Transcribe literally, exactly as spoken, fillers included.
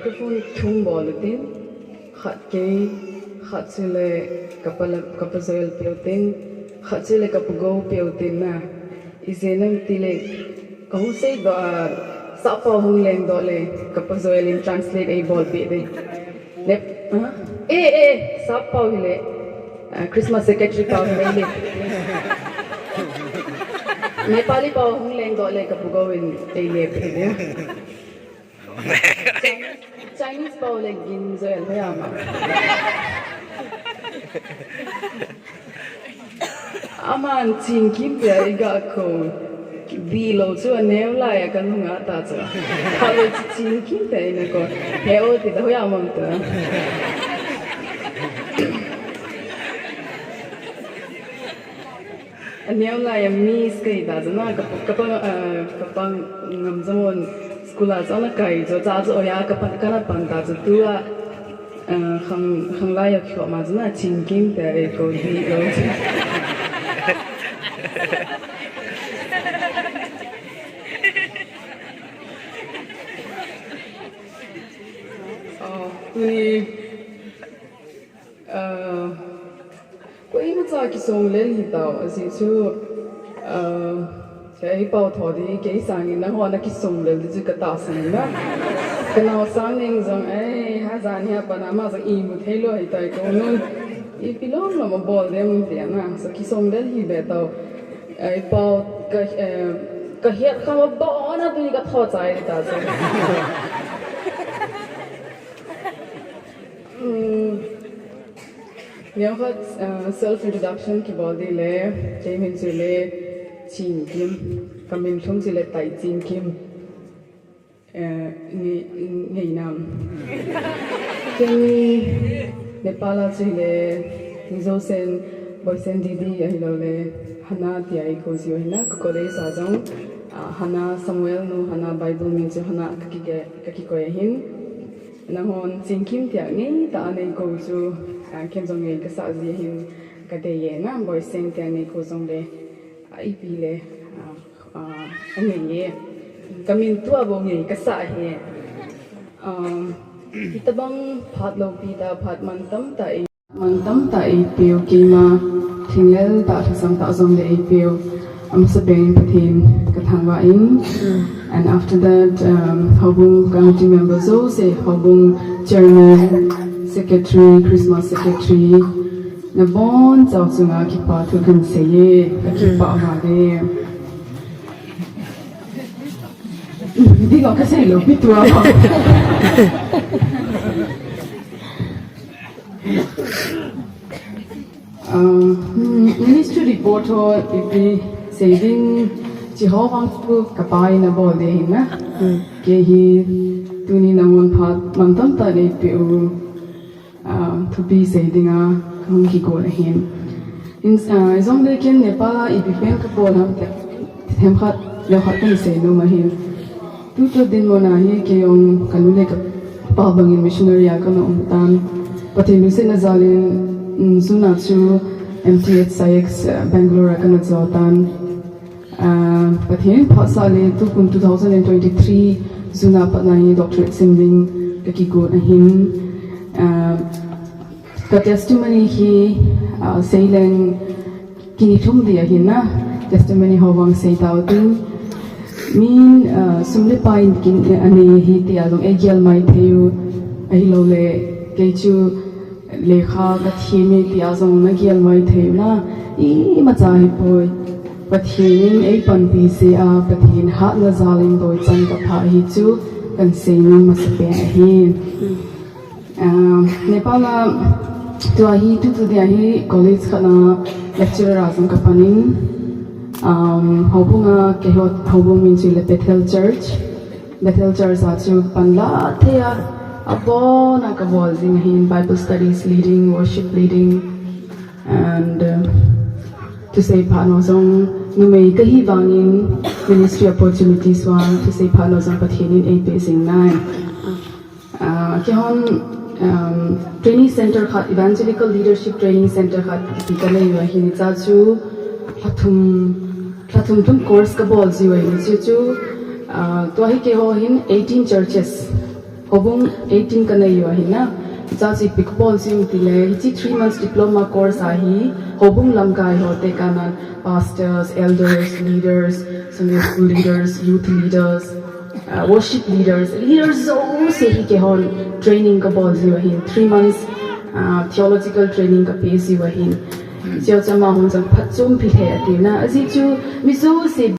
Microphone thum bol utin, khat kei, khat chule ka pa la-, ka pa Joel peutin, khat chule ka pa Go peutin na. Ijeh inem itile, ka hung seidoh a, Sappao hung lengdoh le, ka pa Joel in translate eibolpeh ding. Nep-, ha? Eh, eh, Sappao hile, ah, Christmas secretary pao hile. Nepali pao hung lengdoh le, ka pa Go in eile peh ding. Chinese pao le gin Joel hoiya ma. Aman Chingkim tia eiga kou. Dihlou chu aneo laiya kalunga ta chu. Khalou chu Chingkim tia eina kou. He o ti ta hoiya ma ta. Aneo laiya Miss kahi ta chu na, ka, ka pa, ah, ka pa Ngamjamon school a chu ana kai chu, cha chu oya ka pan, kana pan ta chu tua, ah, khang, khanglai a kikhop ma chu na, Chingkim tia eikou dihlou chu. Oh, tuni Ah, koimacha kisonglel hitao, ajeh chu, ah, kei pao tho di, kei sangin nangho na kisonglel di chu ka tahsan na. Ka nao Sangning jong, eh, ha jan hi a pat na ama jong imu thei lou hitai kou nun. Ipi lom lom abol dem tia na, so kisonglel hi be tao. Ei pao ka, eh, ka het kha ma bon a tuni ka tho chai di ta chu. Hmm. Neokhat, uh, self introduction kibol ding le, kei min chu le Chingkim, ka min lhung chu le Taichingkim, uh, nge, ngeinam. Kei Nepal a chu le, Mizo sen, Boisen Didi ahilou le, Hana tia eikou jiu ahi na, ka college a jong, uh, Hana Samuel nu, Hana Bible min chu Hana ka kikoi, ka kikoi ahin. Nanghon Chingkim tia ngeitah a neikou chu, ah, ken jong ngei kasah jeh hin kadei e na, Boisen tia neikou jongle, ah, ipi le, ah, ah, angei e. Kamin tua bou ngei kasah e. Um, hitobang phat loupi tah, phat mantam tah e. Mantam tah eipeu, keima thinglel tah, lhasam tah jongle eipeu, amasapen in Pathen kathangvah in. And after that, um, houbung committee member jouse, houbung chairman, secretary, Christmas secretary, nabonchau chunga kipa thu kahin sei e, kakipah vale. Dilo kasei lou pi tua. Ah, hmm, ministry report ho ipi sei ding, chi ho vang chu kapa in abol ding ahin na. Hmm. Kei hi tuni nanghon phat mantam tah neipeh u, ah, thupi sei dinga kahung kigon ahin. In, ah, jongle ken Nepal a ipi pen kabol ham ti themkhat, neokhat kahin sei nom ahin. Tutu dinmun a hi kei jong kanu le kapa bangin missionary a kana um tan. Pathen lungsetna jalin, mm, June a chu M T H SAIEX, eh, Bangalore a kana jo tan. Ah, Pathen phatsah le tukun two thousand and twenty-three June a pat na hi doctorate sim ding kakigon ahin. Ah, ka testimony hi, ah, seileng kini thum ding ahin na, testimony ho vang sei tau tin. Min, ah, sum le pai in kin, eh, anei ahi tia jong eigel mai thei u, ahilou le, kei chu lekha kathem e tia jong nagel mai thei u na, imacha hipoi. Pathen in eipanpi jeh a, Pathen hatna jal in doichang kapha ahi chu kahin sei nom masapen ahi. Ah, Nepal a tua hi tutu dia hi college khat a lecturer a jong kapan in, um, houbung a keiho houbung min chu le Bethel Church. Bethel Church a chu panla thei a, abon a kabol jing ahin, Bible studies leading, worship leading, and, uh, thusei phat ho jong numei kahi vangin ministry opportunities vang thusei phat ho jong Pathen in eipeh jing nai. Ah, keihon, um, training center khat, Evangelical Leadership Training Center khat, ti kanei u ahin, hicha chu lha thum, lha thum thum course kabol jiu ahin, hichu chu, ah, tua hi keiho hin eighteen churches, Houbung eighteen kanei u ahin na. Hiche chu ipi kabol jiu em itile, hiche three months diploma course a hi, houbung lamkai ho te kanan, pastors, elders, leaders, Sunday school leaders, youth leaders, uh, worship leaders, leaders jouse hi keihon training kabol jiu ahin, three months, uh, theological training kape jiu ahin. Hiche chu amahon jong phatchompi lheh ati na. Ajeh chu mi jouse